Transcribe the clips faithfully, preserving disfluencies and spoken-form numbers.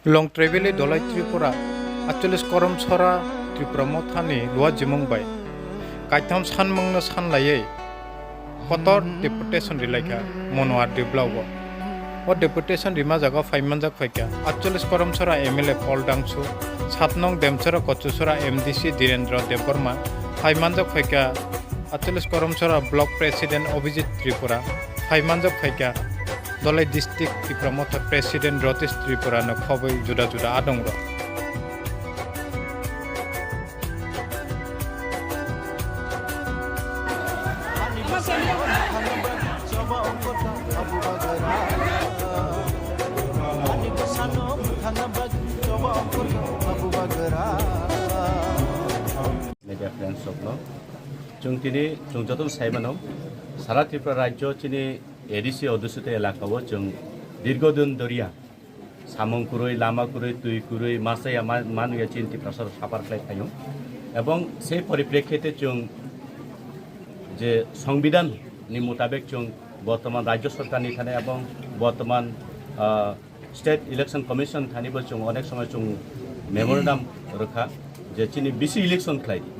Long Tribal Dolai Tripura, atchollis Korom Sora Tripura Mothani luajimung bai kaitham sanmungno sanlaiwi kotor deputation rilaikha Mono R D block o. O deputation rima jaga phaimanjak phaikha atchollis Korom Sora M L A Paul Dangsu, satnong Demsora Kochusora M D C Direndra Debbarma, phaimanjak phaikha atchollis Korom Sora Block President Abhijit Tripura, phaimanjak phaikha Dolai District Tipra Motha President Ratish Tripura no khobwi juda juda adongrok. Media friends rokno chwng tini chwng jotono sai mano, sara Tripura rajyo chini A D C odusito elaka o chwng dirgo din doriya samung kwrwi, lama kwrwi, twi kwrwi, masaya ma-, manwi chini Tiprasa rok suffer khlai phaio. Ebong sei poriprekhite chwng je Songbidan ni mutabek chwng bortoman Rajya Sarkar ni thani ebong bortoman, ah, State Election Commission thani bo chwng onek somoi chwng memorandum rwkha je chini bisi election khlai di.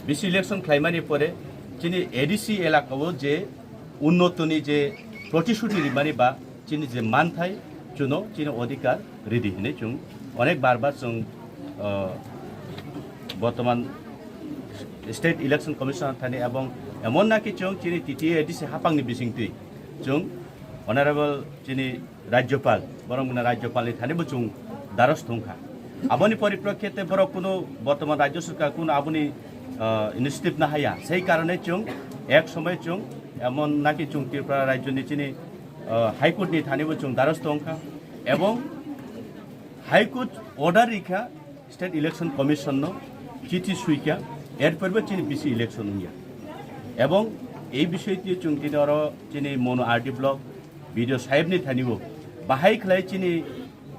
Bisi election khlaimani pore chini A D C elaka o je unnotoni je protishuti rimani ba chini je manthai chuno chini odhikar ridi hinwi chwng onek bar bar chwng, ah, bortoman State Election Commission thani ebong emon naki chwng chini T T A D C hapangni bisingtwi chwng Honorable chini Rajyapal, borok mwnwi Rajyapalni thani bo chwng daros thungkha. Aboni poriprekhite borok kuno bortoman Rajya Sarkar kuno aboni, ah, initiative na haya. Sei karone chwng ek somoi chwng emon naki chwng Tripura rajyoni chini, ah, High Court ni thani bo chwng daros thungkha. Ebong High Court order rikha State Election Commission no chithi suikha, erpor bo chini bisi election wngya. Ebong ei bisoi twi chwng tini oro chini Mono R D block B D O saheb ni thani bo bahai khlai chini,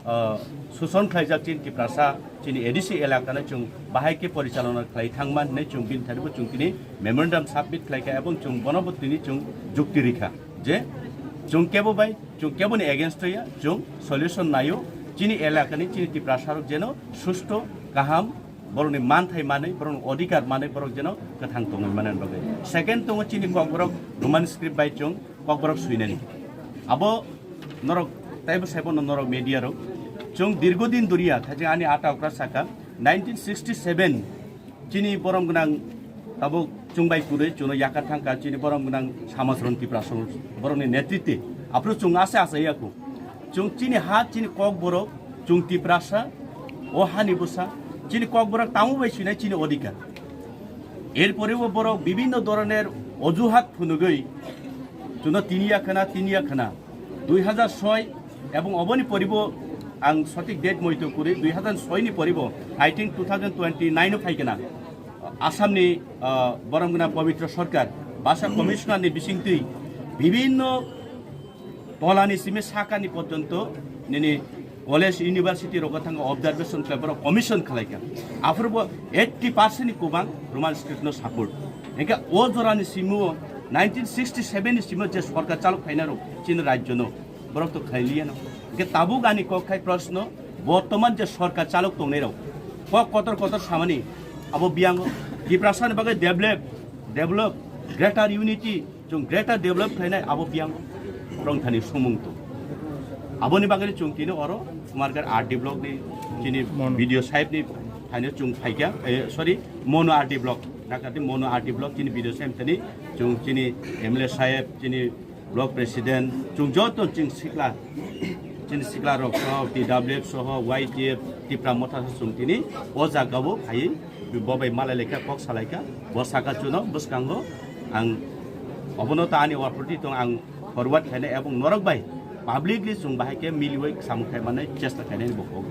ah, suson khlaijak chini Tiprasa chini A D C elaka no chwng bahai khe porichalona khlai thangma hinwi chwng bini thani bo chwng tini memorandum submit khlaikha ebong chwng bono bo tini chwng jukti rikha je chwng kebo bai Chwng keboni against o ya, chwng solution naio, chini elakani, chini Tiprasa rok jeno susto, kaham, borokni manthai manwi, borokni odhikar manwi, borok jeno kwthang tongwi mani bagwi. Second tongo chini Kokborok Roman script bai chwng Kokborok swinani. Abo norok taibo saibo no norok media rok. Chwng dirgo din doriya, thajeng ani ata okra saka, nineteen sixty seven Chini borom gwnang tabuk chwng bai kwrwi chwngno yakar thangkha, chini borom gwnang Samachron Tiprasa borokni netritwe. Aphuru chwng ase asa yaku. Chwng chini ha, chini Kokborok, chwng Tiprasa, o hani bwsa, chini Kokborok tamo bai swinai chini odhikar. Erpore bo borok bibhinno dhoroner ojuhat phunugwi chwngno tini yakhana, tini yakhana. Dui hazar soi ebong oboni poribo ang sotik date moito kwrwi dui hazar soi ni poribo, I think two thousand twenty nine o phaikana Assam ni, ah, borom gwnang Pabitra Sarkar basa commissioner ni bisingtwi bibhinno tolani simi sakani porjonto nini college university rogo thangwi observation khlai borok commission khlaikha. Aphuru bo eighty percent ni kubang Roman script no support. Hingkhe o jorani simi o nineteen sixty seven ni simi o je sorkar chalok khainai rok chini rajyo no borok to khlai liya no. Hingke tabuk ani kok khai proshno, bortoman je sorkar chalok tongnai rok kok kotor kotor samani abo biyango Tiprasa ni bagwi develop, develop, greater unity, chwng greater develop khlainai abo biyango rong thani sumung to. Aboni bagwi chwng tini oro Kumarghat R D block ni chini Mono. B D O sahib ni thaino chwng phaikha, eh, sorry, Mono R D block, nakati Mono R D block chini B D O sahib tani chwng chini M L A sahib, chini Block President, chwng joto chwng sikla, chini sikla rok soho, T W F soho, Y T F, Tipra Motha soho chwng tini o jaga o phaiwi bo bai malai laikha, kok salaikha, bo saka chuno bwskango ang obono ta ani authority tong ang forward khainai ebong norok bai publicly chwng bahai khe miliwi samung khai manai chesta khainai bo kok.